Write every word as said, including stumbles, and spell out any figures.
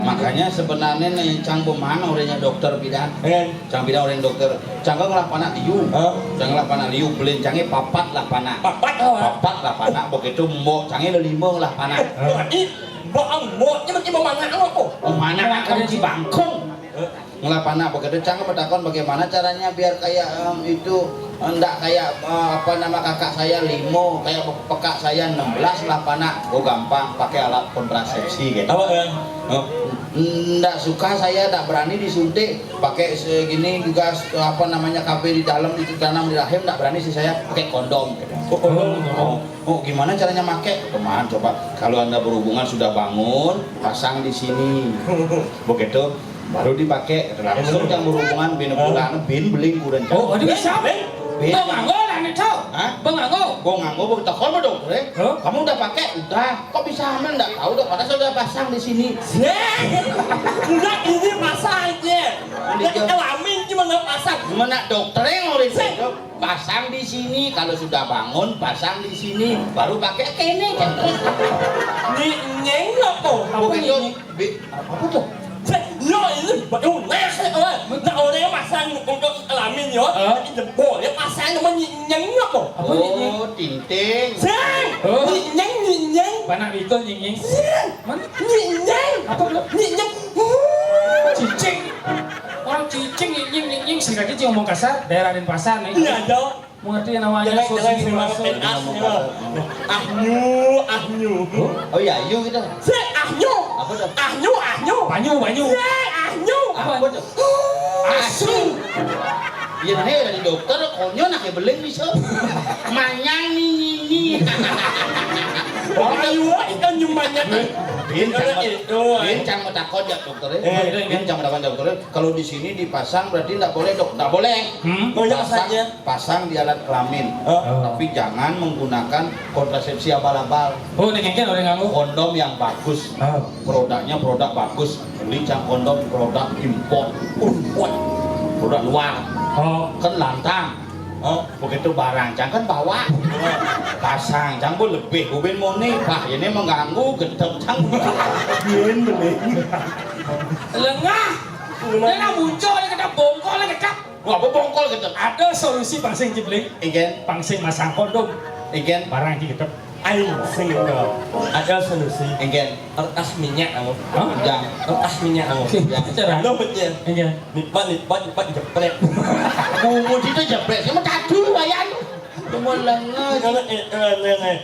Makanya sebenarnya nih cang bemang orangnya dokter bidan. Cang bidan orang dokter. Cang kan ngelah panak liu. Cang ngelah panak liu, belin cangnya papat lah panak. Papat? Papat lah panak, begitu mbok cangnya lima lah panak. Berarti mbok, mboknya mesti memanah apa? Memanah akan cibangkung. Ngelah panak begitu, cang bertakon bagaimana caranya biar kayak em, itu, eh, ndak kayak eh, apa nama kakak saya limo, kayak pekak saya enam belas lah panak. Oh gampang, pakai alat kontrasepsi gitu. Apa ya? Oh, ndak suka saya, ndak berani disuntik pakai segini juga apa namanya K B di dalam ditanam di rahim, ndak berani sih saya pakai kondom gitu. Oh, kondom. Oh, oh, gimana caranya make? Teman coba kalau anda berhubungan sudah bangun, pasang di sini. Begitu baru dipakai langsung yang berhubungan bin pulang bin beling kurang. Oh, ada bisa, Ben? Ben. Bang Anggo lah nih tau. Hah? Bang Anggo. Bang Anggo, bang takon mah dong, eh? Kamu udah pakai? Udah. Kok bisa hamil nggak tahu dong? Padahal saya udah pasang di sini. Udah ini pasang aja. Udah kelamin cuma nggak pasang. Mana dokter yang udah itu? Pasang di sini, kalau sudah bangun pasang di sini, baru pakai kene. Ni nyeng apa? Apa ni? Apa tuh? Yo ini baru nasi awal. Nak orang pasang untuk kelamin yo. Ini boleh pasang nama ni nyeng apa? Apa ni? Oh, tinting. Sing. Ni nyeng ni nyeng. Panak bikul ni nyeng. Sing. Mana? Ni nyeng. Apa tuh? Ni nyeng. Cicing. Orang cicing nying nying nying sing kaki cing ngomong kasar daerah Denpasar nih. Iya dong. Mengerti yang namanya sosialisasi. Ahnyu, ahnyu. Oh ya, ayu gitu. Si ahnyu. Apa tuh? Ahnyu, ahnyu. Banyu, banyu. Si ahnyu. Apa tuh? Asu. Iya nih dari dokter, konyo nak beling bisa. Manyang nih nih. Ayu, itu nyumanya. Bin cang, bin cang mau takut ya dokter. Bin cang mau takut dokter. Kalau di sini dipasang berarti nggak boleh dok, nggak boleh. Pasang, pasang di alat kelamin. Tapi jangan menggunakan kontrasepsi abal-abal. Oh, ini kan orang nganggo kondom yang bagus. Produknya produk bagus. Beli cang kondom produk impor. Impor. Produk luar. Oh. Kan lantang. Oh, begitu barang cang kan bawa. Pasang cang pun lebih. Ubin moni, wah ini mengganggu, gedeg cang. Bin beli. Lengah. Dia nak muncul dia kena bongkol dia kena. Wah, apa bongkol gitu? Ada solusi pangsing cibling. Ikan. Pangsing masang kondom. Ikan. Barang di gedeg. Aing sing ada solusi. Ikan. Kertas minyak aku. Hah? Kertas minyak aku. Cara lo betul. Ikan. Nipat nipat nipat jeprek. Bungut itu jeprek. Sama tadu wayan. Cuma lengah. Kalau eh eh eh.